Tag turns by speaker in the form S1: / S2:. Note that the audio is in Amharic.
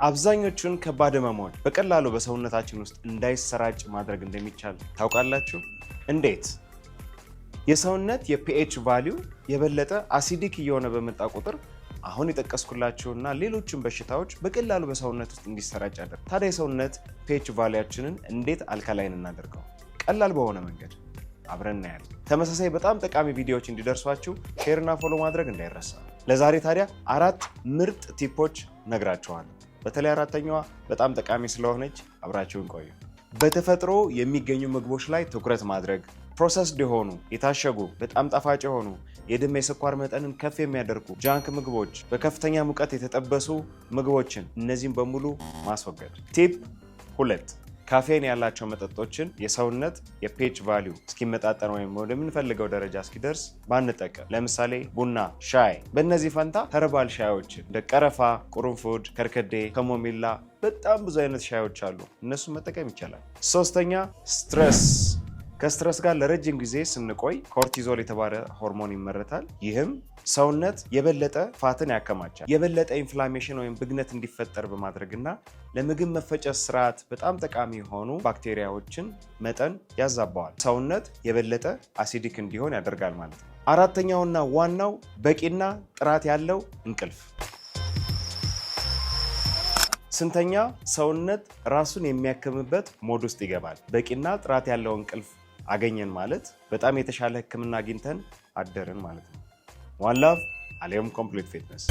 S1: አብዛኞቹን ከባድ ህመሞች በቀላሉ በሰውነታችን ውስጥ እንዳይሰራጭ ማድረግ እንደሚቻል ታውቃላችሁ? እንዴት? የሰውነት የ pH value የበለጠ acidic እየሆነ በመጣ ቁጥር አሁን የጠቀስኩላችሁና ሌሎችን በሽታዎች በቀላሉ በሰውነት ውስጥ እንዲሰራጭ ያደርጋል። ታዲያ የሰውነት pH value ያችንን እንዴት alkaline እናደርገው? ቀላል በሆነ መንገድ አብረን እናያለን። ተመሳሳይ በጣም ጠቃሚ ቪዲዮዎች እንዲደርሷችሁ share ና follow ማድረግ እንዳይረሳ። ለዛሬ ታዲያ አራት ምርጥ tip ኦች ነግራችኋለሁ። በተለይ አራተኛዋ በጣም ጠቃሚ ስለሆነች አብራችሁን ቆዩ። በተፈጥሮ የሚገኙ ምግቦች ላይ ትኩረት ማድረግ፣ processed የሆኑ፣ የታሸጉ፣ በጣም ጣፋጭ የሆኑ፣ የደም የስኳር መጠንን ከፍ የሚያደርጉ junk ምግቦች፣ በከፍተኛ ሙቀት የተጠበሱ ምግቦችን፣ እነዚህም በሙሉ ማስወገድ። Tip 2፣ ካፌን ያላቸው መጠጦችን የሰውነት የ pH value እስኪመጣጠን ወይም ወደምንፈልገው ደረጃ እስኪደርስ ባንጠቀም። ለምሳሌ ቡና፣ ሻይ። በእነዚህ ፈንታ herbal ሻዮችን እንደ ቀረፋ፣ ቁርንፉድ፣ ከርከዴ፣ ከሞሚላ፣ በጣም ብዙ አይነት ሻዮች አሉ። እነሱን መጠቀም ይቻላል። ሶስተኛ፣ stress። ከ stress ጋር ለረጅም ጊዜ ስንቆይ cortisol የተባለ ሆርሞን ይመረታል። ይህም ሰውነት የበለጠ fat ን ያከማቻል። የበለጠ inflammation ወይም ብግነት እንዲፈጠር በማድረግና ለምግብ መፈጨት ስርዓት በጣም ጠቃሚ የሆኑ ባክቴሪያዎችን መጠን ያዛባዋል። ሰውነት የበለጠ acidic እንዲሆን ያደርጋል ማለት ነው። አራተኛውና ዋናው በቂና ጥራት ያለው እንቅልፍ። ስንተኛ ሰውነት ራሱን የሚያክምበት mode ውስጥ ይገባል። በቂና ጥራት ያለው እንቅልፍ አገኘን ማለት በጣም የተሻለ ሕክምና አግኝተን አደርን ማለት ነው። One love፣ አሊዮም Complete Fitness።